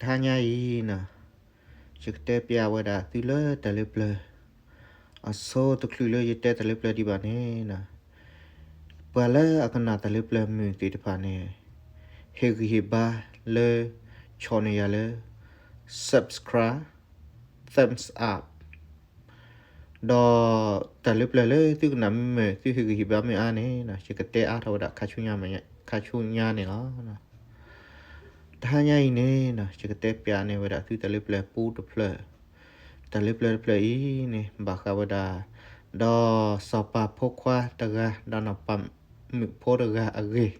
တဟါညါအံၤနီၤ, ယကတဲပျးဝဲဒၣ်သုလၢတၢ်လၢပျၢၤ, အဆိတချုးလၢယတဲတၢ်လၢပျၢၤဒံးဘၣ်န့ၣ်နီၤ, ပှၤလၢအကနၣ်တၢ်လၢပျၢၤမုာ်သ့ၣ်တဖၣ်န့ၣ်, ဟ့ၣ်ဂံၢ်ဟ့ၣ်ဘါလၢ ဆီၣ်န့ၢ်ယၤလၢ subscribe, thumbs up ဒီးတၢ်လၢပျၢၤလၢသုကနၣ်မ့ၢ်မုာ် သုဟ့ၣ်ဂံၢ်ဟ့ၣ်ဘါမ့ၢ်အါန့ၣ်နီၤ, ယကတဲအါထီၣ်ဝဲဒၣ် ခါဆူညါန့ၣ်လီၤ. တဟါညါအံၤန့ၣ်နီၤ, ယကတဲပျးန့ၢ်ဝဲဒၣ်သုတၢ်လၢပျၢၤပူတဖျၢၣ်, တၢ်လၢပျၢၤတဖျၢၣ်အံၤန့ၣ် ဘၣ်ဃးဝဲဒၣ် ဒီးစီၤပၤဖိခွါတဂၤ ဒီးနီၢ်ပၤမုၣ်ဖိတဂၤအဂ့ၢ်,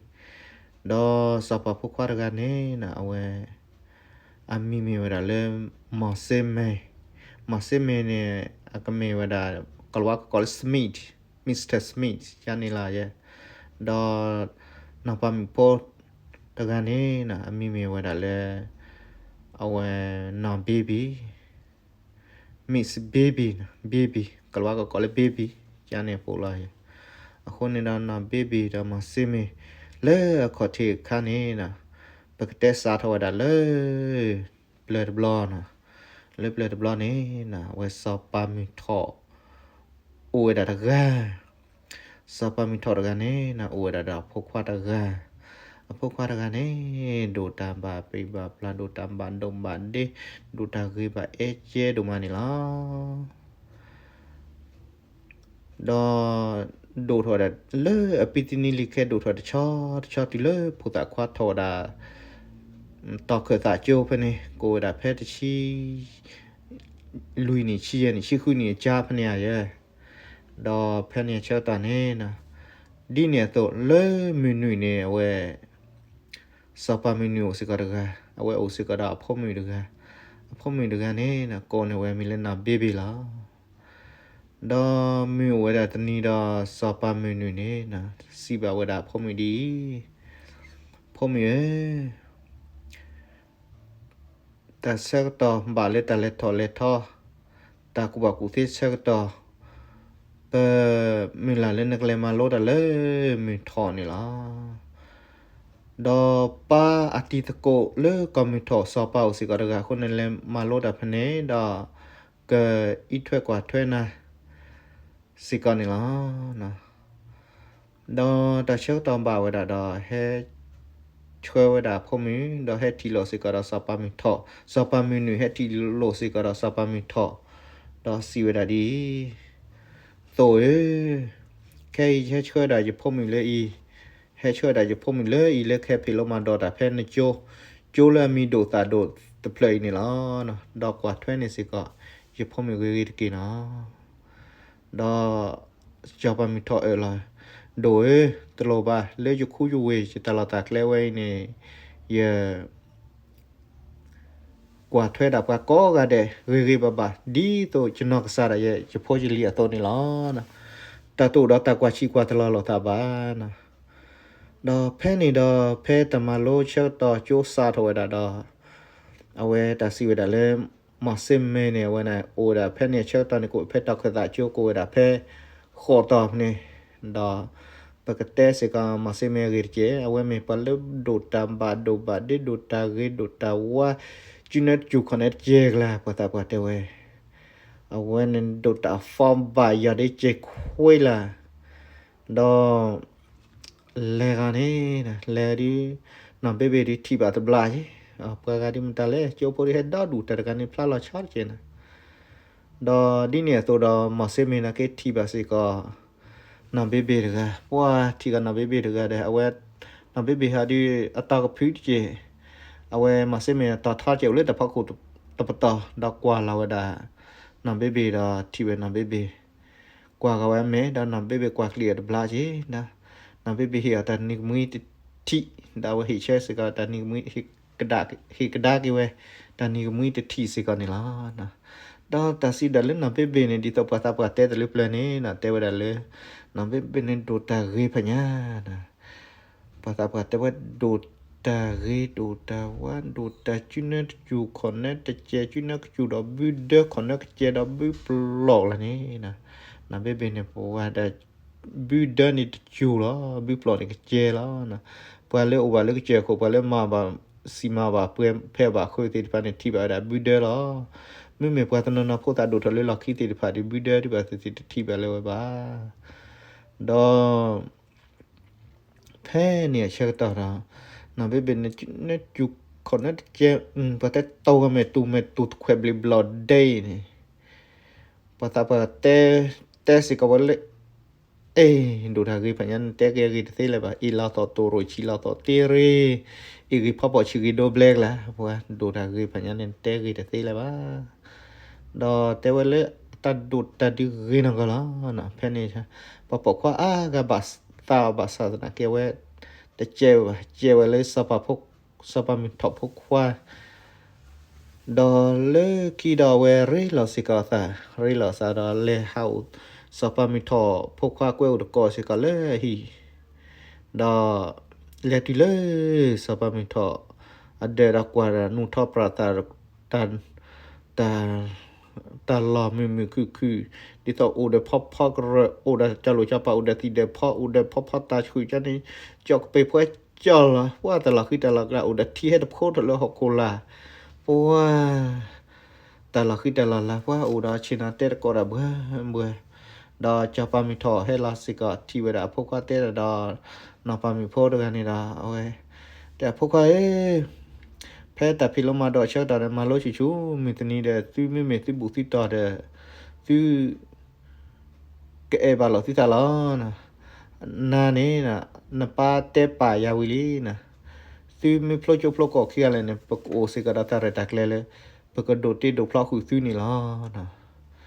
ဒီးစီၤပၤဖိခွါတဂၤန့ၣ်နီၤ အဝဲ အမံၤမ့ၢ်ဝဲဒၣ်လၢ မီၤစ့မဲ, မီၤစ့မဲန့ၣ် အကမ့ၢ်ဝဲဒၣ် ကလၤဝါကကိးလၢ Smith, Mister Smith ယါန့ၣ်လီၤယဲ, ဒီးနီၢ်ပၤမုၣ်ဖိတဂၤန့ၣ်နီၤ အမံၤမ့ၢ်ဝဲဒၣ်လၢ အဝဲ နီၢ် baby, Miss baby, baby ကလၤဝါကကိးလၢ baby ယါန့ၣ်ဖိလီၤယဲ, အဃိန့ၣ်ဒီးနီၢ် baby ဒီးမီၤစ့မဲ လၢအခီၣ်ထံးအခါန့ၣ်နီၤ, ပကတဲစးထီၣ်ဝဲဒၣ်လၢ ပျၢၤတဘျီနီၤ, လၢပျၢၤတဘျီန့ၣ်နီၤ အဝဲစီၤပၤမုၢ်ထီၣ် အိၣ်ဝဲဒၣ်တဂၤ, စီၤပၤမုၢ်ထီၣ်တဂၤန့ၣ်နီၤ အိၣ်ဝဲဒၣ်ဒီးအဖိခွါတဂၤ, အဖိခွါတဂၤန့ၣ် ဒိၣ်တၢ်ဘၣ်ပျံၤဘၣ်ဖျါ ဒိၣ်တၢ်ဘၣ်ဒိဘၣ်ဒ့, ဒိၣ်တၢ်ဂ့ၤဘၣ်အဲကဲဒိၣ်မးန့ၣ်လီၤ. ဒီး ဒိၣ်ထီၣ်ဝဲဒၣ်လၢအပံတနံၤလံာ်ခဲ ဒိၣ်ထီၣ်တဆီတဆီတုၤလၢဖိသၣ်ခွါထီၣ်ဝဲဒၣ် တီၤခၢၣ်သးကၠိဖဲန့ၣ် ကအိၣ်ဝဲဒၣ်ဖဲတဆံ လွံၢ်နံၣ် ဆံယဲၢ်နံၣ် ဆံဃုနံၣ်အကၢဖဲန့ၣ်ဧါယဲ, ဒီးဖဲန့ၣ်အဆၢကတီၢ်န့ၣ်နီၤ, ဒ်န့ၣ်အသိးလၢမုၢ်နုာ်န့ၣ် အဝဲ စီၤပၤမုၢ်နုာ်အိၣ်စ့ၢ်ကီးတဂၤ, အဝဲအိၣ်စ့ၢ်ကီးဒီးအဖိမုၣ်တဂၤ, အဖိမုၣ်တဂၤန့ၣ်နီၤ ကိးန့ၢ်ဝဲမံၤလၢနီၢ် baby လီၤ. ဒီးမုၢ်အိၣ်ဝဲဒၣ်တနံၤဒီးစီၤပၤမုၢ်နုာ်န့ၣ်နီၤ စံးဘၣ်ဝဲဒၣ်အဖိမုၣ်ဒ်အံၤ, ဖိမုၣ်ဧၢ, တၢ်ဆၢကတီၢ်ဘၣ်လၢတၢ်လဲၤထီၣ်လဲၤထီ, တၢ်ကူၣ်ဘၣ်ကူၣ်သ့ဆၢကတီၢ်, ပမုၢ်လၢ်လၢနကလဲၤမၤလိတၢ်လၢမုၢ်ထီၣ်န့ၣ်လီၤ. ဒီးပၢ်အတံၤသကိးလၢကီၢ်မုၢ်ထီၣ်စီၤပၤအိၣ်စ့ၢ်ကီးတဂၤအဃိန့ၣ် လဲၤမၤလိတၢ်ဖဲန့ၣ်ဒီး ကအံးထွဲကွၢ်ထွဲနၤ စ့ၢ်ကီးန့ၣ်လီၤ. ဒီးတၢ်ဆၢကတီၢ်ဘၣ်ဝဲဒၣ်ဒီး ဟဲဆှၢဝဲဒၣ်အဖိမုၣ် ဒီးဟဲထံၣ်လိာ်စ့ၢ်ကီးဒီးစီၤပၤမုၢ်ထီၣ်, စီၤပၤမုၢ်နုာ်ဟဲထံၣ်လိာ်စ့ၢ်ကီးဒီးစီၤပၤမုၢ်ထီၣ်, ဒီးစံးဝဲဒၣ်ဒ်အံၤ, သိၣ်ဧၢ, ခဲအံၤယဟဲဆှၢဒၣ်ယဖိမုၣ်လၢအံၤ, ဟဲဆှၢဒၣ်ယဖိမုၣ်လၢအံၤလၢကဟဲဖံးလိမၤဒိးတၢ်ဖဲနကၠိ, ကၠိလၢအမံၤဒိၣ်သၣ်ဒိၣ်တဖျၢၣ်အံၤန့ၣ်လီၤ. ဒီးကွၢ်ထွဲန့ၢ်စ့ၢ်ကီး ယဖိမုၣ်ဂ့ၤဂ့ၤတက့ၢ်နီၤ. ဒီးစီၤပၤမုၢ်ထီၣ်အၢၣ်လီၤ, ဒိၣ်ဧၢ, တလိၣ်ဘၣ်, လၢယခူယဝ့ၢ်ယတၢ်လီၢ်တၢ်ကျဲဝဲအံၤန့ၣ်, ယ ကွၢ်ထွဲဒၣ်ပှၤကိးဂၤဒဲး ဂ့ၤဂ့ၤဘၣ်ဘၣ် ဒ်သိးယနီၢ်ကစၢ်ဒၣ်ယဲ ယဖိယလံၤအသိးန့ၣ်လီၤ. တၢ်တအိၣ်ဒီးတၢ်ကွၢ်ဆံးကွၢ်တလီၤလိာ်သးဘၣ်. ဒီးဖဲန့ၣ်ဒီး ဖဲတၢ်မၤလိဆၢကတီၢ်ကၠိစးထီၣ်ဝဲဒၣ်ဒီး အဝဲတၢ်စံးဝဲဒၣ်လၢ မီၤစ့မဲန့ၣ် အဝဲန့ၣ် အိၣ်ဝဲဒၣ်ဖဲန့ၣ်အဆၢကတီၢ်န့ၣ် ကအိၣ်ဖဲတီၤခၢၣ်သးကၠိ ကအိၣ်ဝဲဒၣ်ဖဲဃိးတီၤန့ၣ်, ဒီးပကတဲစ့ၢ်ကီးမီၤစ့မဲအဂ့ၢ်တက့ၢ်, အဝဲမ့ၢ်ပှၤလၢဒိၣ်တၢ်ဘၣ်ဒိဘၣ်ဒ့ ဒိၣ်တၢ်ဂ့ၤဒိၣ်တၢ်ဝါ, စုနဲတစူၤခီၣ်နဲတကဲကလါ ပှၤသးပှၢ်တဲဝဲ, အဝဲန့ၣ်ဒိၣ်တၢ်အဖီဘၣ်ယီၤဒ့ကဲခွ့လၢ် ဒီး လဲၤဂၤန့ၣ် လဲၤဒုး နီၢ်ဘ့ဘ့ၣ်ဒုးထံၣ်ဘၣ်တဘျီက့ၤ, ပှၤဂၤဒုးမတၤလဲၣ် ကၠိဖိဒုးဟဲဒီဒူၣ်တၢ်တဂၤန့ၣ် ဖျါလီၤဆီတက့ၢ်န့ၣ်, ဒီးဒ်န့ၣ်အသိးဒီး မီၤစ့မဲန့ၣ်က့ၤထံၣ်ဘၣ်စ့ၢ်ကီး နီၢ်ဘ့ဘ့ၣ်တဂၤ, ပှၤထံၣ်ကီးနီၢ်ဘ့ဘ့ၣ်တဂၤဒီး အဝဲ နီၢ်ဘ့ဘ့ၣ်ဟီဒုးအတီၤကဖုတက့ၢ်, အဝဲမီၤစ့မဲတီၤထီတက့ၢ် အိၣ်လၢတၢ်ဖီခိၣ်တပတီၢ် ဒီးကွၢ်လီၤဝဲဒၣ် နီၢ်ဘ့ဘ့ၣ်ဒီးထံၣ်ဝဲနီၢ်ဘ့ဘ့ၣ် ကွၢ်ဂၤဝဲအမဲာ် ဒီးနီၢ်ဘ့ဘ့ၣ်ကွၢ်ကျံးအီၤတဘျီက့ၤ, ဒီးနီၢ်ဘ့ဘ့ၣ်ဟ့ၣ်အီၤတၢ်နံၤကမှံတထံၣ်, ဒီးအဝဲဟ့ၣ်ဆၢစ့ၢ်ကီးတၢ်နံၤကမှံ ဟ့ၣ်ကဒါက့ၤဝဲ တၢ်နံၤကမှံတထံၣ်စ့ၢ်ကီးန့ၣ်လီၤ. ဒီးတၢ်စံးဒၣ်လၢနီၢ်ဘ့ဘ့ၣ်န့ၣ် ဒ်သိးပှၤသးပှၢ်တဲတၢ်လၢပျၢၤန့ၣ် တဲဝဲဒၣ်လၢ နီၢ်ဘ့ဘ့ၣ်န့ၣ်ဒိၣ်တၢ်ဂ့ၤဖးညါ ပှၤသးပှၢ်တဲဝဲဒိၣ်တၢ်ဂ့ၤဒိၣ်တၢ်ဝါ ဒိၣ်တၢ်စုနဲတစူၤခီၣ်နဲတကဲ စုနဲကစူၤဒီးဘုဒၢ ခီၣ်နဲကစဲဒီးဘုပျီၢ်လၢန့ၣ်, နီၢ်ဘ့ဘ့ၣ်န့ၣ် ပဝဲဒၣ် ဘုဒၢန့ၣ်တစူၤလီၤ ဘုပျီၢ်န့ၣ်ကစဲလီၤ. ပှၤလၢအိၣ်ဘၣ်လၢကစၢၢ်ခိၣ် ပှၤလၢမၤဘၣ် စံးမၤဘၣ်ပှဲၤဖဲဘၣ်ဃုသ့ၣ်တဖၣ်န့ၣ် ထံၣ်ဘၣ်ဝဲဒၣ်ဘုဒၢလီၤ. မ့မ့ၢ်ပှၤတနီၤနီၤဖိသၣ်ဒိၣ်ထီၣ်လၢလီၢ်ခံသ့ၣ်တဖၣ်ဒီး ဘုဒၢဒုးဘၣ်သ့ၣ်သ့ၣ်တထံၣ်ဘၣ်လၢၤဝဲဘၣ်. ဒီး ဖဲန့ၣ်အဆၢကတီၢ်ဒီး နီၢ်ဘ့ဘ့ၣ် နစူၤခီၣ်နတကဲ ပှၤတဲတီဂီၤမဲာ်တူၢ်မဲာ်တူၢ်တခွဲးဘျ့ဘျီၣ်ဒဲအံၤန့ၣ် ပှၤသးပှၢ်တဲ တဲစ့ၢ်ကီးဝဲလၢ အ့ၣ် ဒိၣ်တၢ်ဂ့ၤဖးညါန့ၣ် တဲက့ၤအဂ့ၤတသ့လၢၤဘၣ်. အ့ၣ်လီၤသီၣ်တိၢ်ရိၣ်ဆံးလီၤသီၣ်တ့ရ့ၣ်, အ့ၣ်ဂ့ၤဖီပိာ်ဆံးဂ့ၤဒိဘျဲကလါ, ပှၤဒိၣ်တၢ်ဂ့ၤဖးညါန့ၣ် တဲဂ့ၤတသ့လၢၤဘၣ်. ဒီးတဲဝဲလၢတၢ်ဒိၣ်တၢ်ဒုးဂ့ၤနီၢ်ကီၢ်လီၤ. ဖဲန့ၣ် ပှၤပိာ်ခွါအါဂၤဘၣ်သးအီၤဘၣ်ဆၣ်သနာ်က့ဝဲ တကဲဝဲဘၣ်, ကဲဝဲလၢ စီၤပၤမုၢ်ထီၣ်ဖိခွါ ဒီးလၢခံဒီးအဝဲရ့လိာ်စ့ၢ်ကီးအသး, ရ့လိာ်အသးဒီးလဲၤဟးအိၣ် စီၤပၤမုၢ်ထီၣ်ဖိခွါကွဲအိၣ်တကိးစ့ၢ်ကီးလၢအဟံၣ်, ဒီးလဲၤတုၤလၢ စီၤပၤမုၢ်ထီၣ် အဒၢးဒီးကွၢ်ဒီးနူၢ်ထီပြးသး တၢ် တၢ်လီၢ်မုာ်မုာ်ခုၣ်ခုၣ်, ဒ်သိးအိၣ်ဒီးဖီဖီကရၢၢ်, အိၣ်ဒီးစီၤလိာ်စီၤပၤအိၣ်ဒီးသံၣ်ဒီးဖီ, အိၣ်ဒီးဖီဖီတၢ်ဆှုၣ်ကန့ၣ်, ကၠီၣ်ကပ့ၤဖှဲကၠီၣ်လီၤ, ပှၤတၢ်လီၢ်ဃံတၢ်လီၢ်ကျါ အိၣ်ဒီးထံဟဲတဖိထီၣ်လၢဟီၣ်ခိၣ်လာ်, ပှၤ တၢ်လီၢ်ဃံတၢ်လီၢ်လာ် ပှၤအိၣ်ဒီးဆ့ၣ်နီၤတဲတကိးတၢ်ဘှဲဘှဲ, ဒီးစီၤပၤမုၢ်ထီၣ်ဟဲလီၤစ့ၢ်ကီး ထံၣ်ဝဲဒၣ်အဖိခွါတဲတၢ်ဒီး နီၢ်ပၤမုၣ်ဖိတဂၤန့ၣ်ဒီး အဝဲ တဲအဖိခွါဧၢ, ဖဲတၢ်ဖံးလိမၤဒိးအဆၢကတီၢ်ဒီး မၤလိဆူၣ်ဆူၣ်, မုၢ်တနံၤဒီး သုမ့မ့ၢ်သုဘူၣ်သုတီၢ်ဒီး သု ကအဲၣ်ဘၣ်လိာ်သုသးလီၤ. နၤန့ၣ် နပၢ်တဲပာ်ယၤဝံၤလံ, သုမ့ၢ်ဖျိကၠိဖျိကိာ်ခံဂၤလၢာ်န့ၣ် ပကအိၣ်စ့ၢ်ကီးဒီးတၢ်ရဲၣ်တၢ်ကျဲၤလၢ ပကဒိးတ့ဒိးဖျီဃုာ်သုန့ၣ်လီ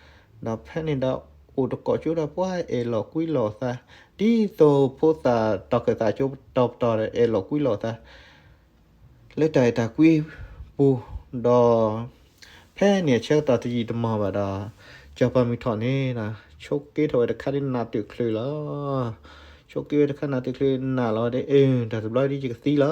ၤ. ဒီးဖဲန့ၣ်ဒီး အိၣ်တကိးကၠိဒီးပှၤအဲၣ်လိာ်ကွံလိာ်သး, ဒ်သိးဖိသၣ်တီၤခၢၣ်သးကၠိတီၤပတီၤဒီး အဲၣ်လိာ်ကွံလိာ်သး လၢတၢ်အဲၣ်တၢ်ကွံပူၤ, ဒီး ဖဲန့ၣ်အဆၢကတီၢ်တယံာ်တမီၢ်ဘၣ်ဒီး စီၤပၤမုၢ်ထီၣ်န့ၣ် ဆိးက့ထီၣ်ဝဲတခါဒ်နးတုာ်ချုးလီၤ. ဆိးက့ဝဲတခါနးတုာ်ချုးနးလီၤဒီး အ့ တၢ်တဘျီဒ်ယကသံလီၤဒီး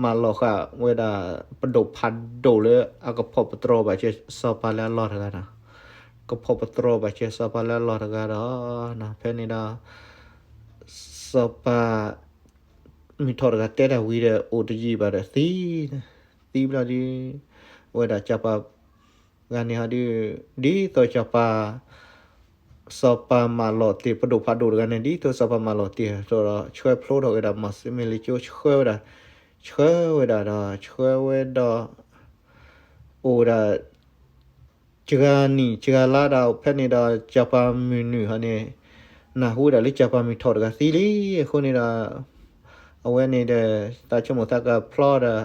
မၤလီၤဃာ်ဝဲဒၣ် ပဒိၣ်ဖးဒိၣ်လၢအကဖီၣ်ပတြီၤဘၣ်ကဲစီၤပၤလၢအလီၢ်တဂၤဒီး ကဖီၣ်ပတြီၤဘၣ်ကဲစီၤပၤလၢအလီၢ်တဂၤဒီး ဖဲန့ၣ်ဒီး စီၤပၤ မုၢ်ထီၣ်တဂၤတဲတၢ်ဝံၤဒီး အိၣ်တယံာ်ဘၣ်ဒီးသံ, သံဘျီဒုး အဝဲဒၣ်စီၤပၤ ဂၤန့ၣ်ဟီဒုး ဒ်သိးစီၤပၤ စီၤပၤမၤလီၤတ့ၢ် ပဒိၣ်ဖးဒိၣ်တဂၤန့ၣ် ဒ်သိးစီၤပၤမၤလီၤတ့ၢ်အသိးဒီး ဆှၢဖျိထီၣ်ဝဲဒၣ် မီၤစ့မ့ၢ်လၢကၠိ ဆှၢဝဲဒၣ်, ဆှၢဝဲဒၣ်ဒီး ဆှၢဝဲဒီး အိၣ်ဝဲဒၣ် စှၤနံၣ်စှၤလါဒီး ဖဲန့ၣ်ဒီး စီၤပၤမုၢ်နုာ်ဟီန့ၣ် နၢ်ဟူဝဲဒၣ်လၢစီၤပၤမုၢ်ထီၣ်တဂၤသံလံ. အဃိန့ၣ်ဒီး အဝဲန့ၣ်ဒီး သးဆိကမိၣ်သးကဖျီဒီး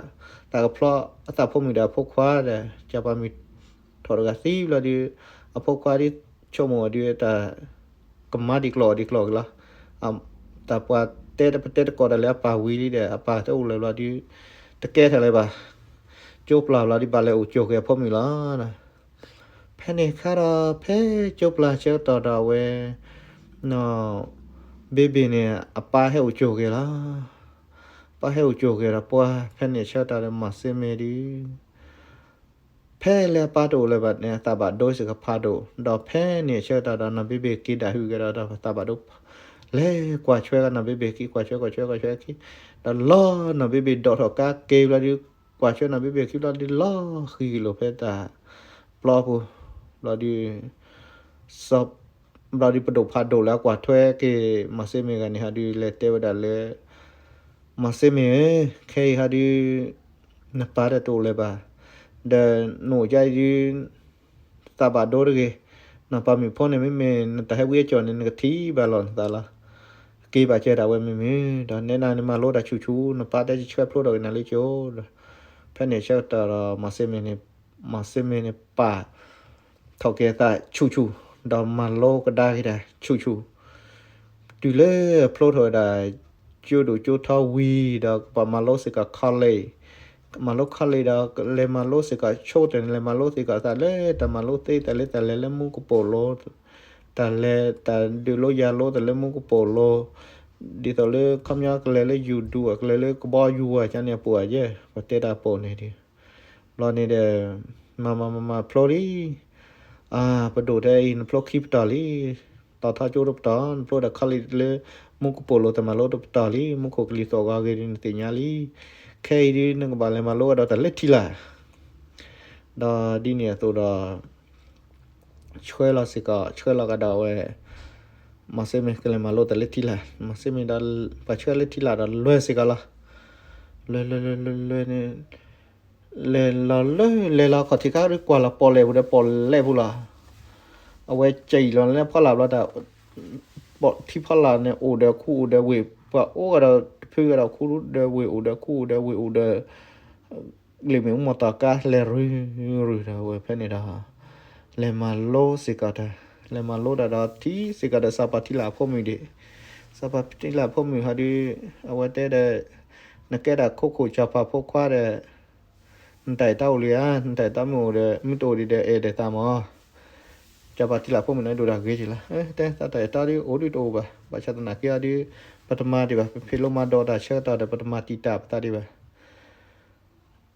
သးကဖျီအသးဖိမုၣ်ဒီးအဖိခွါဒီး စီၤပၤမုၢ်ထီၣ်တဂၤသံဘျီဒုး အဖိခွါဒ်ဆိကမိၣ်အီၤဒုး တၢ် ကမၤဒံးကျိာ်ဒံးကျိာ်က့ၤလီၤ. တၢ်ပှၤတဲတပတဲတကိးတၢ်လၢအပၢ်ဝံၤလံဒီး အပၢ်တအိၣ်လၢၤဘျီဒုး တကဲထီၣ်လၢၤဘၣ်. ကၠိပျၢ်ဘျီဒုး ဘၣ်လဲၤအိၣ်ကၠိၢ်က့ၤအဖိမုၣ်လီၤ. ဖဲန့ၣ်အခါဒီး ဖဲကၠိပျၢ်ဆၢကတီၢ်ဒီးအဝဲ နီၢ်ဘ့ဘ့ၣ်န့ၣ် အပၢ်ဟဲအိၣ်ကၠိၢ်က့ၤလီၤ. ပၢ်ဟဲအိၣ်ကၠိၢ်က့ၤဒီးပှၤ ဖဲန့ၣ်အဆၢကတီၢ်ဒီး မီၤစ့မ့ၢ်ဒုး ဖဲလၢအပၢ်တအိၣ်လၢၤဘၣ်န့ၣ် အသးဘၣ်ဒိစ့ၢ်ကီးဖးဒိၣ်, ဒီးဖဲန့ၣ်အဆၢကတီၢ်ဒီး နီၢ်ဘ့ဘ့ၣ်က့ၤဒၣ်ဟုၣ်က့ၤဒီး ဒီးသးဘၣ်ဒိ လဲၤကွၢ်ဆွဲကဒီး နီၢ်ဘ့ဘ့ၣ်ခံ ကွၢ်ဆွဲ ကွၢ်ဆွဲ ကွၢ်ဆွဲခံ, ဒီးလီၤ နီၢ်ဘ့ဘ့ၣ်ဒိးထီၣ်ကါက့ၤဘျီဒုး ကွၢ်ဆွဲနီၢ်ဘ့ဘ့ၣ်ခံဘျီဒုး လီၤဃံၤက့ၤလိာ်ဖဲတၢ်ပျီပူၤ, ဘျီဒုး ဘျီဒုးပဒိၣ်ဖးဒိၣ်လၢအကွၢ်ထွဲက့ၤ မီၤစ့မ့ၢ်ဂၤန့ၣ်ဟီဒုး လဲၤတဲဝဲဒၣ်လၢ မီၤစ့မ့ၢ်ဧၢ, ခဲအံၤဟီဒုး နပၢ်တအိၣ်လၢၤဘၣ်, ဒီးနအိၣ်ကါအံၤဒုး သးဘၣ်ဒိတဂ့ၤ, နီၢ်ပၤမုၣ်ဖိန့ၣ် မ့မ့ၢ်နတၢ်ဟဲဝံအကၠီၣ်န့ၣ် နကထံၣ်ဘၣ်လီၤနသးလီၤ. က့ၤဘၣ်ကဲဒၣ်ဝဲမုၢ်မုၢ်, ဒီးနဲဒၣ်န့ၣ်မၤလိတၢ်ဆူၣ်ဆူၣ်, နပၢ်တဲဆှၢဖျိထီၣ်က့ၤနၤလၢကၠိဒီး, ဖဲန့ၣ်ဆၢကတီၢ်ဒီး မီၤစ့မ့ၢ်န့ၣ် မီၤစ့မ့ၢ်န့ၣ်ပာ် ထီၣ်က့ၤအသးဆူၣ်ဆူၣ်, ဒီးမၤလိကဒါက့ၤတၢ်ဆူၣ်ဆူၣ်, တုၤလၢအဖျိထီၣ်ဝဲဒၣ် ကၠိဒိၣ်ကၠိထီဝံၤဒီး ပှၤမၤလိစ့ၢ်ကီး college, မၤလိ college ဒီး လဲၤမၤလိစ့ၢ်ကီး ဆိတၢ်န့ၣ် လဲၤမၤလိစ့ၢ်ကီးအသးလၢတၢ်မၤလိသ့ တၢ်လၢတၢ်လဲၤလၢမူကပိာ်လိၤ, တၢ်လဲၤ တၢ်ဒုးလိယၤလိတၢ်လၢမူကပိာ်လိၤ, ဒ်သိးလၢခီပညီကလဲၤလၢယူၤဒူၣ် ကလဲၤလၢကဘီယူၤဝဲကန့ၣ်အပူၤဧါယဲၢ် ပတဲတၢ်ပိာ်န့ၣ်ဒီး ဘျီန့ၣ်ဒီး မၤမၤမၤမၤဖျိလံ, အၢ ပဒိၣ်တဲအံၤ နဖျိခံပတီၢ်လံ, တီၤထီကၠိတပတီၢ်, နဖျိဒီး college လၢမူကပိာ်လိၤတၢ်မၤလိတပတီၢ်လံ, မူခိၣ်ကလံၤသီၣ်ဂီၤဂ့ၤဒီးနသ့ၣ်ညါလံ, ခဲအံၤဒုးနကဘၣ်လဲၤမၤလိကဒီးတၢ်လၢထံလာ်, ဒီးဒ်န့ၣ်အသိးဒီး ဆှၢလီၤစ့ၢ်ကီး ဆှၢလီၤကဒီးဝဲ, မၤစ့မ့ၢ်ကလဲၤမၤလိတၢ်လၢထံလာ်, မၤစ့မ့ၢ်ဒီး ပှၤဆှၢလၢထံလာ်ဒီးလွဲၢ်စ့ၢ်ကီးလီၤ, လွဲၢ်လွဲၢ်လွဲၢ်လွဲၢ်န့ၣ် လဲၤလီၤလၢ လဲၤလီၤခီၣ်ထံးခါဒီးကွၢ်လီၤပီၣ်လဲၣ်ပူၤဒီးပီၣ်လဲၣ်ပူၤလီၤ, အဝဲစံၣ်လီၤလၢဖီလာ်ဘျီတၢ် ထံဖီလာ်န့ၣ်အိၣ်ဒီးခူအိၣ်ဒီးဝ့ၢ် ပှၤအိၣ်ကဒီးတဖုကဒီးခူဒီးဝ့ၢ် အိၣ်ဒီးခူအိၣ်ဒီးဝ့ၢ် အိၣ်ဒီး လ့ၣ်မ့ၣ်အူမီၢ်တီၢ်ကါလဲၤရူၤရူၤဒီးဝဲဖဲန့ၣ်ဒီး လဲၤမၤလိစ့ၢ်ကီးတၢ်, လဲၤမၤလိတၢ်ဒီးထံၣ်စ့ၢ်ကီးဒီး စီၤပၤထံလာ်အဖိမုၣ်ဒံး, စီၤပၤထံလာ်အဖိမုၣ်ဟီဒုး အဝဲတဲဒီး နကဲဒၣ်ခိခိၣ်စီၤပၤဖိခွါဒီး နတၢ်အဲၣ်တၢ်အိၣ်လံဧါ, နတၢ်အဲၣ်တၢ်မုာ်အိၣ်ဒီး မုၢ်တအိၣ်ဒံးဒီးအဲၣ်ဒိးသးမၢ်, စီၤပၤထံလာ်အဖိမုၣ်န့ၣ်ဒိၣ်တၢ်ဂ့ၤက့ၤလီၤ, တဲသးတၢ်အဲၣ်တၢ်ဒုးအိၣ်ဒုးတအိၣ်ဘၣ်, ဘၣ်ဆၣ်သနာ်က့အီၤဒုး ပတမၤဒံးဘၣ်, ပဖံးလိမၤဒိးတၢ်ဆၢကတီၢ်ဒီး ပတမၤတံာ်တာ်ပသးဒံးဘၣ်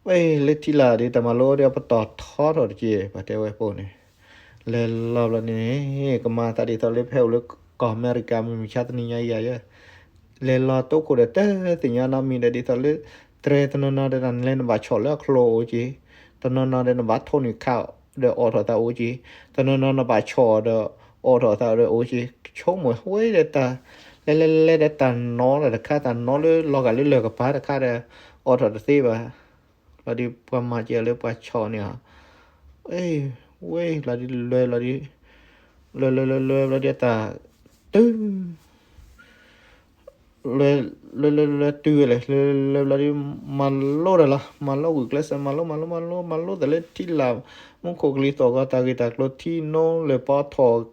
ဝဲလၢထံလာ်ဒီး တၢ်မၤလိဒီးပတီၢ်ထီထီၣ်တက့ၢ် ပှၤတဲဝဲဖိန့ၣ်, လဲၤလီၤဘျီန့ၣ် ကမၤသးဒ်သိးလၢဖဲအိၣ်လၢကီၢ်အမဲရကၤ မုၢ်မုၢ်ဆါတနံၤညါအံၤယဲ, လဲၤလီၤတိခိၣ်ဒီးတသ့ၣ်ညါနီတမံၤဒီး ဒ်သိးလၢ တြဲၤတနီၤနီၤဒီး နလဲၤနဘၣ်ဆီၣ်လၢအချိၣ်အိၣ်က့ၤ, တနီၤနီၤဒီးနဘၣ်ထိၣ်နုာ်ခးဒီးအိးထီၣ်သးအိၣ်က့ၤ, တနီၤနီၤနဘၣ်ဆီၣ်ဒီးအိးထီၣ်သးဒီးအိၣ်က့ၤ, ဆိကမိၣ်ဝဲဒီးတၢ် လဲၤလဲၤလဲၤဒီးတၢ်နီၤလီၤတခါ တၢ်နီၤလၢလီၤဂာ်လၢလၢၢ်ကပၤတခါဒီး အိးထီၣ်တသ့ဘၣ်, လီၤဒုးပှၤမၤကဲလၢပှၤဆီၣ်န့ၣ်ဧါ, ဝဲလီၤဒုးလွဲလီၤဒုး, လွဲလွဲလွဲလွဲလီၤဒုးအတၢ် တု လၢလၢလၢတုၤဝဲလဲၣ် လၢလၢလၢလၢဘျီဒုး မၤလိတၢ်လီၤ မၤလိဂုာ်ကျဲးစၢး မၤလိမၤလိမၤလိမၤလိတၢ်လၢထံလာ် မူခိၣ်ကလံၤသီၣ်ဂီၤ တၢ်ဂ့ၢ်တၢ်ကျိၤထံနိလၢပီထီၣ်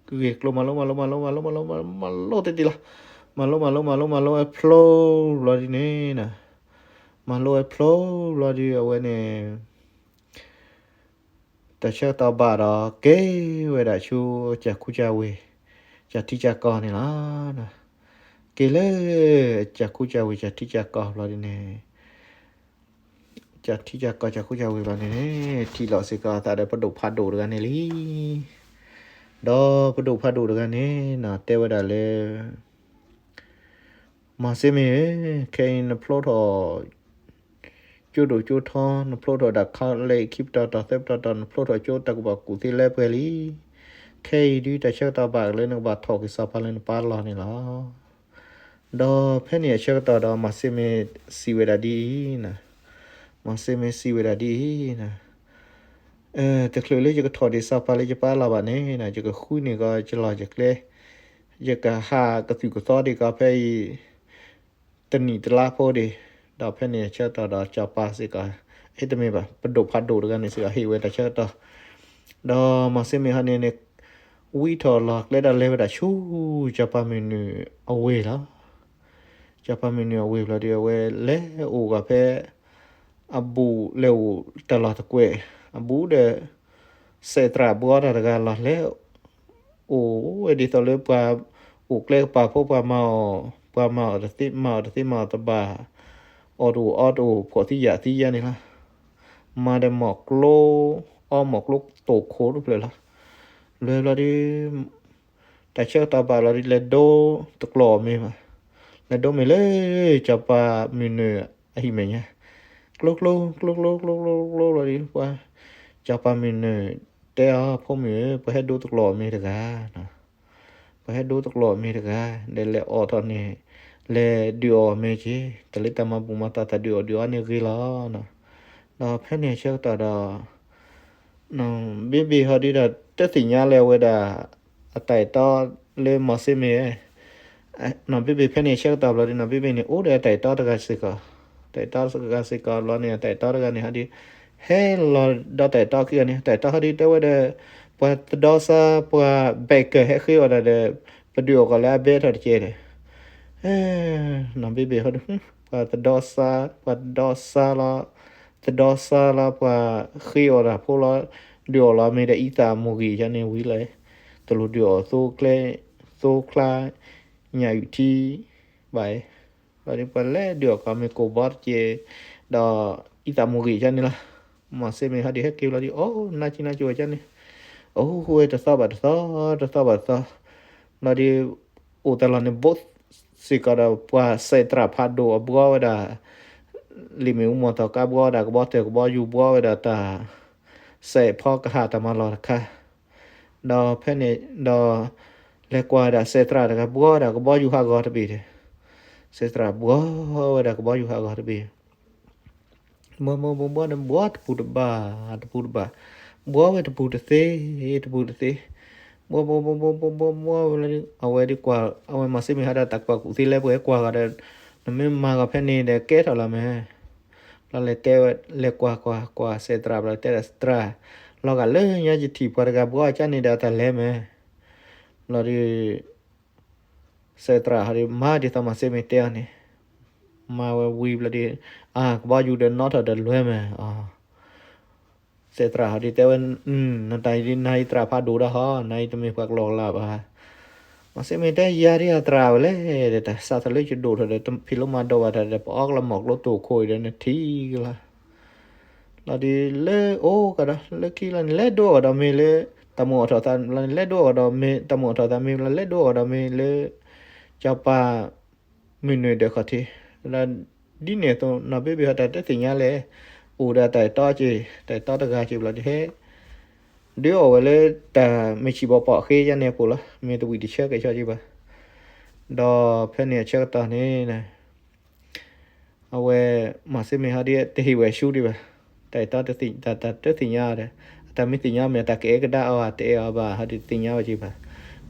ဂ့ၢ်ကျိၤ မၤလိမၤလိမၤလိမၤလိမၤလိမၤလိမၤလိတ့ၢ်တ့ၢ်လီၤ မၤလိမၤလိမၤလိမၤလိဝဲဖျိဘျီဒုးန့ၣ် မၤလိဝဲဖျိဘျီဒုး အဝဲန့ၣ် တၢ်ဆၢကတီၢ်ဘၣ်ဒီး က့ၤဝဲဒၣ်ဆူ ကၢ်ခူကၢ်ဝ့ၢ် ကၢ်ထံကၢ်ကီၢ်န့ၣ်လီၤ. က့ၤလၢ ကၢ်ခူကၢ်ဝ့ၢ် ကၢ်ထံကၢ်ကီၢ်ဘျီဒုးန့ၣ် ကၢ်ထံကၢ်ကီၢ် ကၢ်ခူကၢ်ဝ့ၢ်ဘျီဒုးန့ၣ် ထံၣ်လိာ်စ့ၢ်ကီးအသးဒီးပဒိၣ်ဖးဒိၣ်တဂၤန့ၣ်လံ. ဒီးပဒိၣ်ဖးဒိၣ်တဂၤန့ၣ်နီၤ တဲဝဲဒၣ်လၢ မၤစ့မ့ၢ်ဧၢ, ခဲအံၤနဖျိထီၣ် ကၠိဒိၣ်ကၠိထီ, နဖျိထီၣ်ဒၣ် college ခံပတီၢ်တီၢ်သၢပတီၢ်တီၢ်, နဖျိထီၣ်ကၠိတၢ်ကူၣ်ဘၣ်ကူၣ်သ့လၢပှဲၤလံ. ခဲအံၤဒုး တၢ်ဆၢကတီၢ်ဘၣ်လၢနကဘၣ်ထီၣ်က့ၤစီၤပၤလၢနပၢ်လီၢ်န့ၣ်လီၤ. ဒီးဖဲန့ၣ်အဆၢကတီၢ်ဒီး မၤစ့မ့ၢ်စံးဝဲဒၣ်ဒ်အံၤ, မၤစ့မ့ၢ်စံးဝဲဒၣ်ဒ်အံၤ, တချုးလၢယကထီၣ်ဒံးစီၤပၤလၢယပၢ်လီၢ်ဘၣ်န့ၣ်, ယကဃုန့ၢ်ကီးယလီၢ်ယကျဲ, ယကဟးကသုၣ်ကသီဒံးကီးဖဲအံၤ တနံၣ်တလါဖိဒံး, ဒီးဖဲန့ၣ်အဆၢကတီၢ်ဒီးစီၤပၤစ့ၢ်ကီး, အ့ တမ့ၢ်ဘၣ်, ပဒိၣ်ဖးဒိၣ်တဂၤန့ၣ်စ့ၢ်ကီးဟ့ၣ်ဝဲတၢ်ဆၢကတီၢ်, ဒီးမၤစ့မ့ၢ်ဟီန့ၣ်န့ၣ် ဝံထီၣ်လီၢ်ကျဲဒီးလဲၤဝဲဒၣ်ဆူ စီၤပၤမုၢ်နုာ်အဝ့ၢ်လီၤ. စီၤပၤမုၢ်နုာ်အဝ့ၢ်ဘျီဒုး အဝဲလဲၤအိၣ်ဂီၤဖဲ အဘူးလဲၤအိၣ်တၢ်လီၢ်တကွဲး, အဘူးဒီး စဲးသရၣ်ဘှီတၢ်တဂၤလီၤ. လဲၤအိၣ်ဝဲဒ်သိးလၢပှၤအိၣ်ကျဲကပၤဖိ ပှၤမၤအီၣ်, ပှၤမၤအီၣ်တသ့ မၤအီၣ်တသ့ မၤအီၣ်တဘၣ်, အီၣ်တအိၣ်အီတအိၣ် ဖှီၣ်သံယာ်သံယါန့ၣ်လီၤ. မၤဒီးမီၢ်ကျိ အီမီၢ်ကျိတိၢ်ခိၣ်တဖျၢၣ်လီၤ. လဲၤဘျီဒုး တၢ်ဆၢကတီၢ်ဘၣ်လီၤဒုး လဲၤဒိတကျိာ်အီၤမ့ၤဘၣ်, လဲၤဒိမ့ၤလၢ စီၤပၤမုၢ်နုာ်အဟံၣ်မဲာ်ညါ, ကျိကျိ ကျိကျိ ကျိကျိ ကျိကျိလီၤဒုး ပှၤ စီၤပၤမုၢ်နုာ်တဲအီၤ ဖိမုၣ်ဧၢ, ပှၤဟဲဒိတကျိာ်အီၤမ့ၤတဂၤ ပှၤဟဲဒိတကျိာ်အီၤမ့ၤတဂၤ ဒီးလဲၤအိးထီၣ်န့ၣ် လဲၤဒုးအီၣ်အီၤမ့ၤက့ၤ, တၢ်လၢတၢ်မၤဘူၣ်မၤတီၢ်တၢ်ဒုးအီၣ်ဒုးအီန့ၣ်ဂ့ၤလီၤ. ဒီးဖဲန့ၣ်အဆၢကတီၢ်ဒီး ဘ့ၣ်ဘ့ၣ်ဟီဒုးဒီး တသ့ၣ်ညါလၢအဝဲဒၣ် အတၢ်အဲၣ်တီလၢမၤစ့မ့ၢ် နီၢ်ဘ့ၣ်ဘ့ၣ်ဖဲန့ၣ်အဆၢကတီၢ်ဘျီဒုး နီၢ်ဘ့ၣ်ဘ့ၣ်န့ၣ် အိၣ်ဒီးအတၢ်အဲၣ်တီတဂၤစ့ၢ်ကီး, တၢ်အဲၣ်တီတဂၤစ့ၢ်ကီးဘျီန့ၣ် အတၢ်အဲၣ်တီတဂၤန့ၣ်ဟီဒုး ဟဲလီၤဒီးတၢ်အဲၣ်တီခံဂၤန့ၣ် တၢ်အဲၣ်တီဟီဒုးတဲဝဲဒီး ပှၤသဒီစါ ပှၤ banker ဟဲဃ့အီၣ်တၢ်ဒီး ပဒုးအီၣ်ကီးလၢအဘဲထီၣ်တကဲဒီး နီၢ်ဘ့ၣ်ဘ့ၣ်ဟီဒုး ပှၤသဒီစါ ပှၤသဒီစါလီၤ, သဒီစါလီၤ ပှၤဃ့အီၣ်တၢ်ဖိလီၤ, ဒုးအီၣ်လီၤမ့ၤဒီးအံသၣ်မိၢ်ဂံၢ်ယါန့ၣ်ဝံၤလီၤ, တလိၣ်ဒုးအီၣ်သိကျဲ သိချါ ညၣ်အုၣ်ထံ ဘၣ်, ဘျီဒုးပှၤလဲၤဒုးအီၣ်ကီးမ့ၤကိၢ်ဘီတကဲ ဒီးအံသၣ်မိၢ်ဂံၢ်ယါန့ၣ်လီၤ. မၤစ့မ့ၢ်ဟီဒုးဟဲက့ၤဘျီဒုး အိၣ် နါကံနါကၠိဝဲယါန့ၣ်, အိၣ်ဝဲတသီဘၣ်တသီ တသီဘၣ်တသီ, ဘျီဒုး အိၣ်တၢ်လီၢ်န့ၣ် ဘူးစ့ၢ်ကီးဒီးပှၤစဲးသရၣ်ဖးဒိၣ်အဘှီဝဲဒၣ် လံာ်မ့ၣ်အူမီၤသီကါဘှီဝဲဒၣ်ကဘီတၢၢ်ကဘီယူၤဘှီဝဲဒၣ်တၢ် စဲးဖီကဟၣ်တၢ်မၤလီၢ်တခါ, ဒီးဖဲန့ၣ်ဒီး လဲၤကွၢ်ဝဲဒၣ်စဲးသရၣ်တဂၤဘှီဝဲဒၣ်ကဘီယူၤဟးဂီၤတဘ့ၣ်ဒီး, စဲးသရၣ်ဘှီဝဲဒၣ်ကဘီယူၤဟးဂီၤတဘ့ၣ် ဘှီဘှီဘှီဘှီဒီးဘှီတပူၤတဘၣ် တပူၤတဘၣ်, ဘှီဝဲတပူၤတသ့, တပူၤတသ့, ဘှီဘှီဘှီဘှီဘှီဘှီဘှီဝဲလၢ အဝဲဒ်ကွၢ် အဝဲမၤစ့မ့ၢ်ဟးဒီးတၢ်ကွၢ်ကူၣ်သ့လဲၣ် ပှဲၤကွၢ်ဂီၤဒီး နမ့ၢ်မၤဂီၤဖဲန့ၣ်ဒီးကဲထီၣ်လီၤမ့ၢ်, ဘျီလဲၤတဲဝဲ လဲၤကွၢ်ကွၢ်ကွၢ်စဲးသရၣ် ဘျီတဲဒၣ်သရၣ်, လီၤဂာ်လၢညါယထံၣ်ပှၤတဂၤဘှီကၠါန့ၣ်ဒီးတၢ်လဲၤမ့ၢ်, ဘျီဒီး စဲးသရၣ်ဟီဒီး မၤဒ်သိးမၤစ့မ့ၢ်တဲအီၤန့ၣ်, မၤဝဲဝံၤဘျီဒီး အါ ကဘီယူၤဒီးနီထီၣ်ဒီးလွဲမ့ၢ်အီၤ, စဲးသရၣ်ဟီဒီးတဲဝဲ, နတၢ်အံၤဒ်နၤအံၤသရၣ်ဖးဒိၣ်ဒၣ်ဟီ, နၤအံၤတမ့ၢ်ပှၤကလီကလီဘၣ်. မၤစ့မ့ၢ်တဲယၤဒ်အသရၣ်ဝဲလဲၣ်, ဒီးတၢ်စးထီၣ်လၢယဒိၣ်ထီၣ်ဒီး တဖံးလိမၤဒိးဘၣ်တၢ်ဒီး ပအီကလီမီၤကျိတိာ်ခိၣ်အံၤဒီးနထံၣ်ကလီ လီၤဒုးလၢအိၣ်ကဒီး လၢခံလီၤန့ၣ် လဲၤဒိအီၤကဒီးမ့ၢ်လၢ တၢ်မုာ်အိၣ်ထီၣ်သးလီၤန့ၣ် လဲၤဒိအီၤကဒီးမ့ၢ် တၢ်မုာ်အိၣ်ထီၣ်သးမ့ၢ်လီၤ လဲၤဒိအီၤကဒီးမ့ၢ်လၢ စီၤပၤ မုၢ်နွံဒၢးခီၣ်ထံး လီၤဒ်န့ၣ်အသိး နီၢ်ဘ့ဘ့ၣ်ဟီတၢ်တသ့ၣ်ညါလဲၣ် အိၣ်ဒီးတၢ်အဲၣ်တီက့ၤ တၢ်အဲၣ်တီတဂၤက့ၤဘျီဒုးဟဲ ဒုးအီၣ်ဝဲလၢတၢ်မ့ၢ်ဆံးဘီပီၣ်ဃ့ယါန့ၣ်အပူၤလီၤ မ့ၢ်တဝံၣ်တဆၢကဲၣ်ဆိက့ၤဘၣ် ဒီးဖဲန့ၣ်အဆၢကတီၢ်န့ၣ် အဝဲ မၤစ့မ့ၢ်ဟီဒ်တဟ့ၣ်ဝဲဆူဒံးဘၣ်, တၢ်အဲၣ်တီတသ့ၣ်ညါဒီး အတၢ်မ့ၢ်သ့ၣ်ညါမ့ၢ် တၢ်ကအဲၣ်ကဒါအီၤ တအဲၣ်အီၤဘၣ် ဟီဒ်တသ့ၣ်ညါဝဲက့ၤဘၣ်,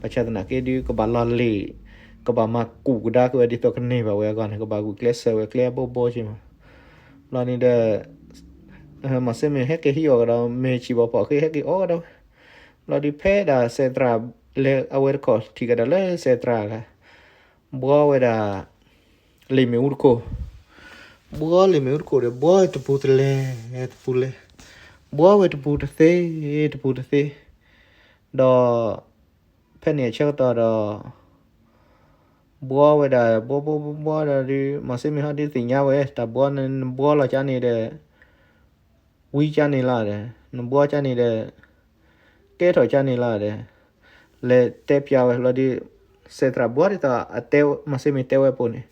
ဘၣ်ဆၣ်သနာ်က့ဒုး ကဘၣ်လီၤလံာ် ကဘၣ်မၤကူၣ်ကဒါက့ၤဝဲဒ်သိးကန့ၢ်ဘၣ်ဝဲအဂီၢ်န့ၣ် ကဘၣ်ဂုာ်ကျဲးစၢးဝဲကျဲအဘိဘိက့ၤမး, ဘျီန့ၣ်ဒီး မၤစ့မ့ၢ်ဟဲက့ၤဟံးအီၤကဒီး မ့ၢ်ဆံးဘီပီၣ်ဃ့ဟဲက့ၤအီၤကဒီးဝဲ, ဘျီဒုးဖဲဒၣ်စဲးသရၣ်လဲၤအဝဲတခီၣ်ထံၣ်ကဒီးလၢစဲးသရၣ်ဂၤ ဘှီဝဲဒၣ် လံာ်မ့ၣ်အူတခိၣ်, ဘှီလံာ်မ့ၣ်အူတခိၣ်ဒီး ဘှီတပူၤတလဲၤ တပူၤလဲၤ, ဘှီဝဲတပူၤတသ့ တပူၤတသ့, ဒီး ဖဲန့ၣ်အဆၢကတီၢ်ဒီး ဘှီဝဲဒၣ် ဘှီဘှီဘှီဘှီဒီးဒုး မၤစ့မ့ၢ်ဟီဒ်သ့ၣ်ညါဝဲ တၢ်ဘှီန့ၣ် နဘှီလီၤကၠါန့ၣ်ဒီး ဝံကၠါန့ၣ်လီၤဒီး နဘှီကၠါန့ၣ်ဒီး ကဲထီၣ်ကၠါန့ၣ်လီၤဒီး လဲၤတဲပျးဝဲဘျီဒုး စဲးသရၣ်ဘှီဒ်သိး မၤစ့မ့ၢ်တဲဝဲအပူၤန့ၣ်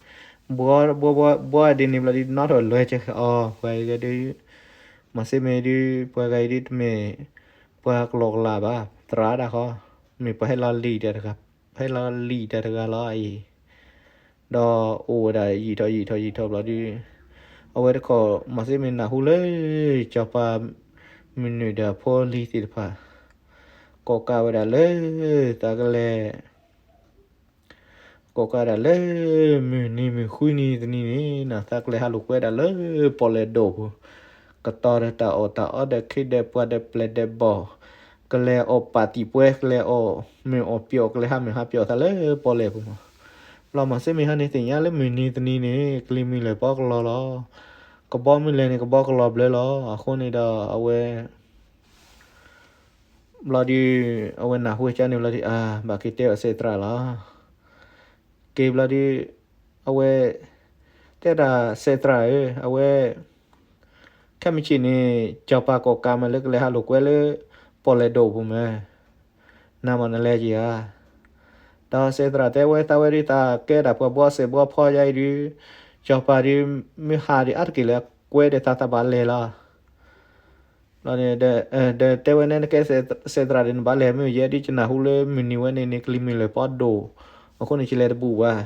ဘှီဘှီဘှီဘှီဒ်န့ၣ်ဘျီဒုး နီထီၣ်လွဲကဲအီၤ ပှၤအံၤဒုး မၤစ့မ့ၢ်ဒုး ပှၤဂၤအံၤဒုးတမ့ၢ် ပှၤကလီကလီဘၣ် သရၣ်ဒၣ်ဃီ မ့ၢ်ပှၤဟဲလီၤလံာ်တၢ်တဂၤ ဟဲလီၤလံာ်တၢ်တဂၤလီၤအံၤ ဒီးအိၣ်ဝဲဒၣ်ယံာ်ထီၣ်ယံာ်ထီၣ်ယံာ်ထီၣ်ဘျီဒုး အဝဲတခီ မၤစ့မ့ၢ်နၢ်ဟူလၢ စီၤပၤ မုၢ်နုာ်ဒီးအဖိအလံၤသ့ၣ်တဖၣ် ကိးကးဝဲဒၣ်လၢ သးကလဲၤ ကိးကးဒၣ်လၢ မုၢ်နံၤမုၢ်ဃုနံၤတနံၤန့ၣ် သးကလဲၤဟးလိာ်ကွဲဒၣ်လၢပီၣ်လဲၣ်ဒိၣ်ပူၤ ကတီၤဒီးတၢ်အီၣ်တၢ်အီဒီးခ့ဒီးပှၤဒီးပျဲၢ်ဒီးဘီၣ် ကလဲၤအီၣ်ပာ်တံာ်ပွဲ ကလဲၤအီၣ်မုာ်အီၣ်ပၠီၣ် ကလဲၤဟးမုာ်ဟးပၠီၣ်သးလၢပီၣ်လဲၣ်ပူၤမး ဘျီမၤစ့မ့ၢ်ဟါန့ၣ်သ့ၣ်ညါလၢမုၢ်နံၤတနံၤန့ၣ် ကလံၤမုၢ်လဲၤပီကလီလီၤ ကဘီမုၢ်လဲၤန့ၣ် ကဘီကလီဘျၢလီၤ အဃိန့ၣ်ဒီးအဝဲ ဘျီဒုး အဝဲနၢ်ဟူကၠါန့ၣ်ဘျီဒုး အါ ဘၣ်က့ၤတဲအီၤစဲးသရၣ်လီၤ က့ၤဘျီဒုး အဝဲ တဲဒၣ်စဲးသရၣ်ဧၢ အဝဲ ခဲမုၢ်ဆ့ၣ်န့ၣ် စီၤပၤကိးကးမးလၢကလဲၤဟးလိာ်ကွဲလၢ ပီၣ်လဲၣ်ဒိၣ်ပူၤမး နၤမ့ၢ်နလဲၤက့ၤဧါ ဒီးစဲးသရၣ်တဲဝဲသးဝဲဒုးသးကဲဒၣ်ပှၤဘှီစဲးဘှီဖီယါအံၤဒုး စီၤပၤဒုး မ့ၢ်ဟးဒံးအါတက့ၢ်လၢကွဲဒီးသးသးဘၣ်လဲၤလီၤ ဘျီန့ၣ် ဒီးတဲဝဲန့ၣ်နကဲစဲးသရၣ်ဒီးနဘၣ်လဲၤမ့ၢ်ယဲဒ်ယနၢ်ဟူလၢမုၢ်နံၤဝဲန့ၣ်န့ၣ် ကလံၤမုၢ်လဲၤပီဒိၣ် အဃိန့ၣ် ယလဲၤတဘူးဘၣ်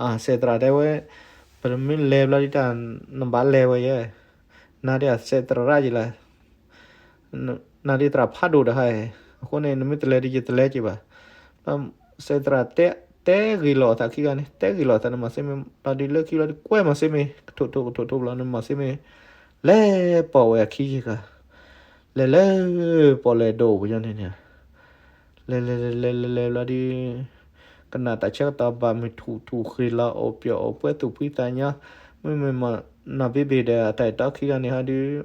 အါ စဲးသရၣ်တဲဝဲ ပမ့ၢ်လဲၤဘျီဒ်တၢ် နဘၣ်လဲၤဝဲယဲ နၤဒ်အစဲးသရၣ်ယံၤလၢ နၤဒ်သရၣ်ဖးဒိၣ်တဟါအံၤ အဃိန့ၣ် နမ့ၢ်တလဲၤဒ်ယတလဲၤက့ၤဘၣ် ဘျီစဲးသရၣ်တဲ တဲဂ့ၤလီၤအသးခံဂၤန့ၣ် တဲဂ့ၤလီၤအသးန့ၣ် မၤစ့မ့ၢ် ဘျီဒုးလၢခံဘျီဒုးကွဲမၤစ့မ့ၢ် ကထိးထိးကထိးထိးဘျီန့ၣ် မၤစ့မ့ၢ် လဲၤပိာ်ဝဲအခံယဂၤ လဲၤလၢ ပီၣ်လဲၣ်ဒိၣ်ပူၤညါန့ၣ်န့ၣ် လဲၤလဲၤလဲၤလဲၤလဲၤလဲၤဘျီဒုး ကနၣ်တၢ်ဆၢကတီၢ်ဘၣ်မုာ်ထူၣ်ထူၣ်ဃ့လီၤ အိၣ်ပျီၣ်အိၣ်ပွဲသူၣ်ဖှံသးညီ မ့မ့ၢ်မး နီၢ်ဘ့ဘ့ၣ်ဒီးအတၢ်အဲၣ်တီခံဂၤန့ၣ်ဟီဒုး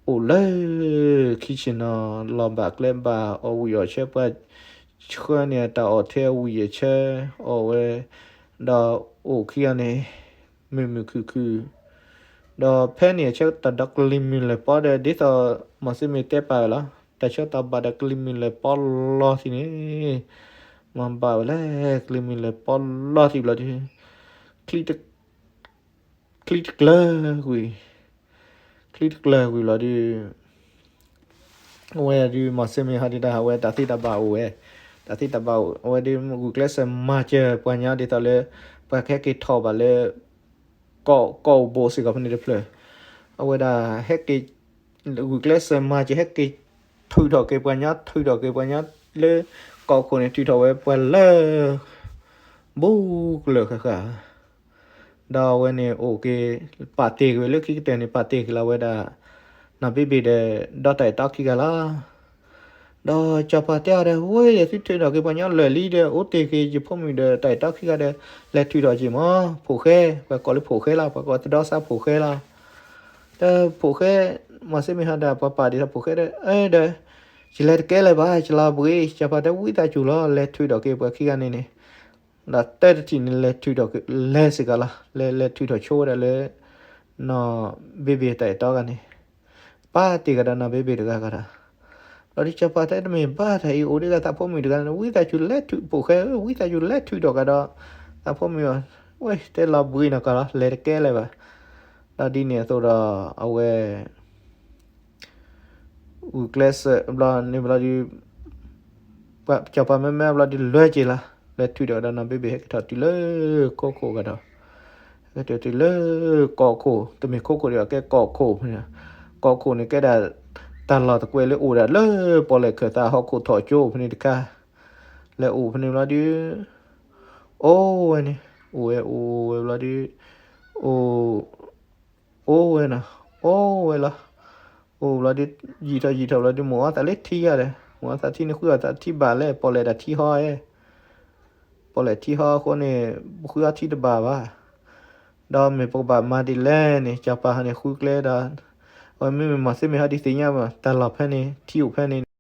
အိၣ်လၢ ခံဆ့ၣ်နီၤ လီၤဘၣ်ကျဲဘၣ်အီၣ်ဝံၣ်အီၣ်ဆၢ ပှၤဆှၢန့ၢ် တၢ်အီၣ်ထဲအဝံၣ်အဆၢ အီၣ်ဝဲ ဒီးအိၣ်ခံဂၤန့ၣ် မုာ်မုာ်ခုၣ်ခုၣ် ဒီးဖဲန့ၣ်အဆၢကတီၢ်ဒီးကလံၤမုၢ်လဲၤပီဒီး ဒ်သိး မၤစ့မ့ၢ်တဲပာ်ဝဲလီၤ တၢ်ဆၢကတီၢ်ဘၣ်ဒီးကလံၤမုၢ်လဲၤပီလီၤထံန့ၣ် မၤဘၣ်ဝဲလဲၣ် ကလံၤမုၢ်လဲၤပီလီၤထံဘျီဒုး ချံတ ချံတကျၢၤကွံာ်, ချံတကျၢၤကွံာ်လီၤဒုး အဝဲဒုး မီၤစ့မ့ၢ်ဟီဒုးတၢ် အဝဲတၢ်သ့တၢ်ဘၣ်အိၣ်ဝဲ, တၢ်သ့တၢ်ဘၣ်အိၣ် အဝဲဒုး ဂုာ်ကျဲးစၢးမၤစၢၤပှၤညီဒ်သိးလၢ ပှၤကဟဲက့ၤထီၣ်ဘၣ်လၢ ကီၢ် ကီၢ်အိၣ်ဘူးစ့ၢ်ကီးဖဲန့ၣ်တဖျၢၣ်, အဝဲဒၣ်ဟဲက့ၤ ဂုာ်ကျဲးစၢးမၤစၢၤ ဟဲက့ၤထုးထီၣ်က့ၤပှၤညီ ထုးထီၣ်က့ၤပှၤညီလၢ ကီၢ်ခိၣ်န့ၣ် ထုးထီၣ်ဝဲပှၤလၢ ဘူးကလၢာ်ဃၣ်ဃၣ် ဒီးအဝဲန့ၣ်အိၣ်က့ၤ ပာ်တ့ၢ်က့ၤဝဲလၢခံကတၢၢ်န့ၣ် ပာ်တ့ၢ်က့ၤလီၤဝဲဒၣ် နီၢ်ဘ့ဘ့ၣ်ဒီး ဒီးတၢ်အဲၣ်တီခံဂၤလီၤ. ဒီးစီၤပၤတဲအီၤဒီး ဝဲ သုထုးထီၣ်က့ၤပှၤညီလၢာ်လံဒီး အိၣ်တ့ၢ်က့ၤယဖိမုၣ်ဒီးတၢ်အဲၣ်တီခံဂၤဒီး လဲၤထုးထီၣ်က့ၤမး ဖိၣ်ဃဲ, ပှၤကိးလၢဖိၣ်ဃဲလီၤ, ပှၤကိးသဒီစါဖိၣ်ဃဲလီၤ. ဒီးဖိၣ်ဃဲ မီၤစ့မ့ၢ်ဟီဒီးပှၤပာ်ဒ်သိးဖိၣ်ဃဲဒီး အဲ ဒီး ယလဲၤတကဲလၢၤဘၣ် ယလီၤဘှံး, စီၤပၤတဲဝံသးစူၤလီၤ လဲၤထုးထီၣ်က့ၤပှၤခံဂၤန့ၣ်န့ၣ် ဒီးတၢ်တထံၣ်န့ၣ် လဲၤထုးထီၣ်က့ၤ လဲၤစ့ၢ်ကီးလီၤ, လဲၤ လဲၤထုးထီၣ်ဆိဝဲဒၣ်လၢ နီၢ်ဘ့ဘ့ၣ်တၢ်အဲၣ်တီဂၤန့ၣ်, ပာ်တ့ၢ်ကဒီးနီၢ်ဘ့ဘ့ၣ်တဂၤကဒီး, ဒီးဒ်စီၤပၤတဲတမ့ၢ်ဘၣ်တၢ်အံၤ အိၣ်ဒံးဂၤသးဖိမုၣ်တဂၤန့ၣ် ဝံသးစူၤလဲၤထုး ဖိၣ်ဃဲဧၢ ဝံသးစူၤလဲၤထုးထီၣ်ကဒီး သးဖိမုၣ်အီၤ, ဝဲ တဲလီၤဘှံးနီၢ်ကီၢ်လီၤ လဲၤတကဲလၢၤဘၣ်. ဒီးဒ်န့ၣ်အသိးဒီး အဝဲ ဂုာ်ကျဲးစၢးဘျီန့ၣ်ဘျီဒုး စီၤပၤမ့မ့ၢ်ဘျီဒုးလဲၤက့ၤလီၤ, လဲၤထုးထီၣ်ကဒီးနီၢ်ဘ့ဘ့ၣ် ဟဲက့ၤထီၣ်တုၤလၢ ခိခိၣ်ကဒီး, ဟဲက့ၤထီၣ်တုၤလၢ ကီၢ်ခိၣ်, တမ့ၢ်ခိခိၣ်ဒံးဘၣ် ကဲကီၢ်ခိၣ်ဖဲန့ၣ်, ကီၢ်ခိၣ်န့ၣ်ကဲဒၣ် တၢ်လီၢ်တကွဲးလၢအိၣ်ဒၣ်လၢ ပီၣ်လဲၣ်ခၢၣ်သးဟီၣ်ခိၣ်ထီၣ်ကၠိဖဲန့ၣ်တခါ, လဲၤအိၣ်ဖဲန့ၣ်ဘျီဒုး အိၣ်ဝဲန့ၣ်, အိၣ်ဝဲအိၣ်ဝဲဘျီဒုး အိၣ် အိၣ်ဝဲနီၤ, အိၣ်ဝဲလီၤ. အိၣ်ဘျီဒုး ယံာ်ထီၣ်ယံာ်ထီၣ်ဘျီဒုး မိၣ်အီၤသးလၢထံဂၤဒီး မိၣ်အီၤသးထံန့ၣ် ဃုအီၣ်သးထံဘၣ်လဲၣ်, ပီၣ်လဲၣ်ဒၣ်ထံဟီဧါ, ပီၣ်လဲၣ်ထံဟီအဃိန့ၣ် ဃုအီၣ်ထံတဘၣ်ဘၣ်. ဒီးမ့ၢ်ပကဘၣ်မၤဒ်လဲၣ်န့ၣ် စီၤပၤဟီန့ၣ်ဃုကျဲဒီး အဝဲမ့မ့ၢ်မီၤစ့မ့ၢ်ဟီဒုးသ့ၣ်ညါဘၣ် တၢ်လီၢ်ဖဲန့ၣ် ထံအိၣ်ဖဲန့ၣ်